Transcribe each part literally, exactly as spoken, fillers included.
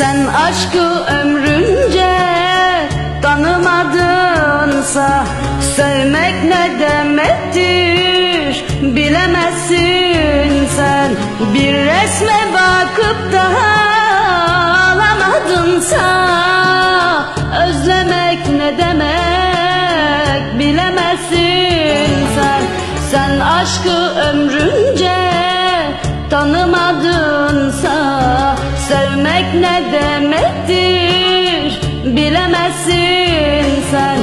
Sen aşkı ömrünce tanımadınsa, sevmek ne demektir bilemezsin sen. Bir resme bakıp da ağlamadınsa, özlemek ne demek bilemezsin sen. Sen aşkı ömrünce tanımadınsa, sevmek ne demektir bilemezsin sen.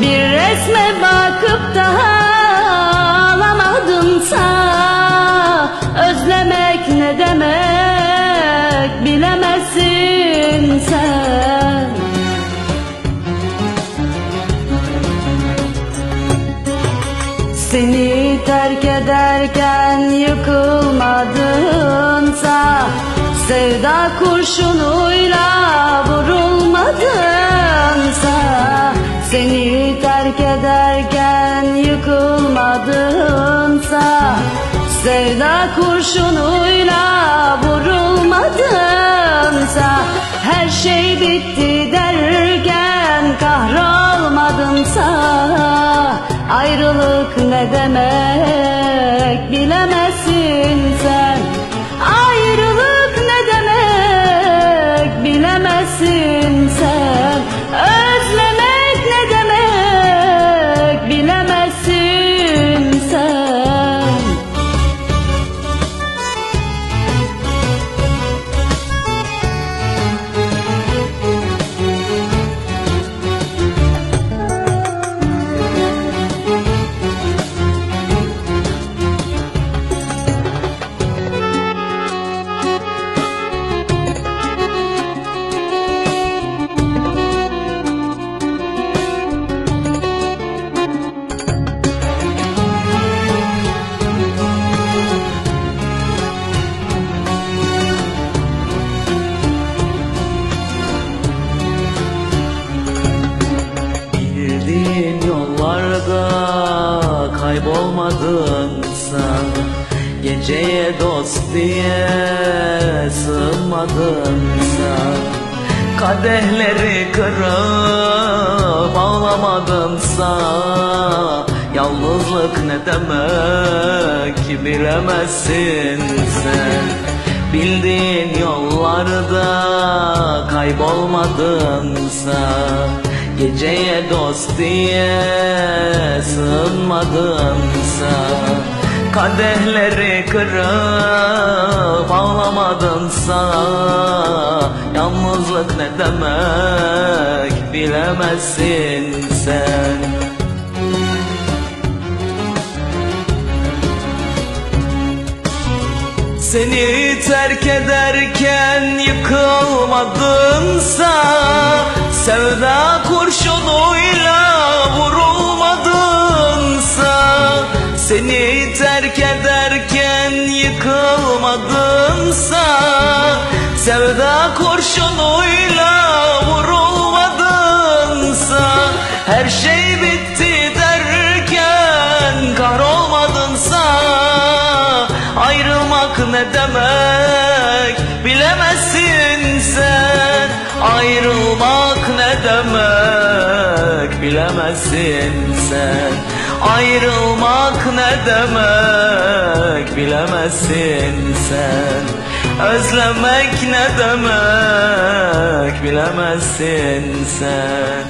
Bir resme bakıp da ağlamadınsa, özlemek ne demek bilemezsin sen. Seni terk ederken yıkılmadınsa, sevda kurşunuyla vurulmadınsa, seni terk ederken yıkılmadınsa, sevda kurşunuyla vurulmadınsa, her şey bitti derken kahrolmadınsa, ayrılık ne demek bilemezsin sen. Ayrılık ne demek bilemezsin sen. Özlemek ne demek bilemezsin sen. Bildiğin yollarda kaybolmadınsa, geceye dost diye sığınmadınsa, kadehleri kırıp ağlamadınsa, yalnızlık ne demek bilemezsin sen. Bildiğin yollarda kaybolmadınsa, geceye dost diye sığınmadınsa, kadehleri kırıp ağlamadınsa, yalnızlık ne demek bilemezsin sen. Seni terk ederken yıkılmadınsa, sevda kurşunuyla vurulmadınsa, seni terk ederken yıkılmadınsa, sevda kurşunuyla vurulmadınsa, her şey bitti derken kahrolmadınsa, ayrılmak ne demek bilemezsin sen. Ayrılmak ne demek bilemezsin sen. Ayrılmak ne demek bilemezsin sen. Özlemek ne demek bilemezsin sen.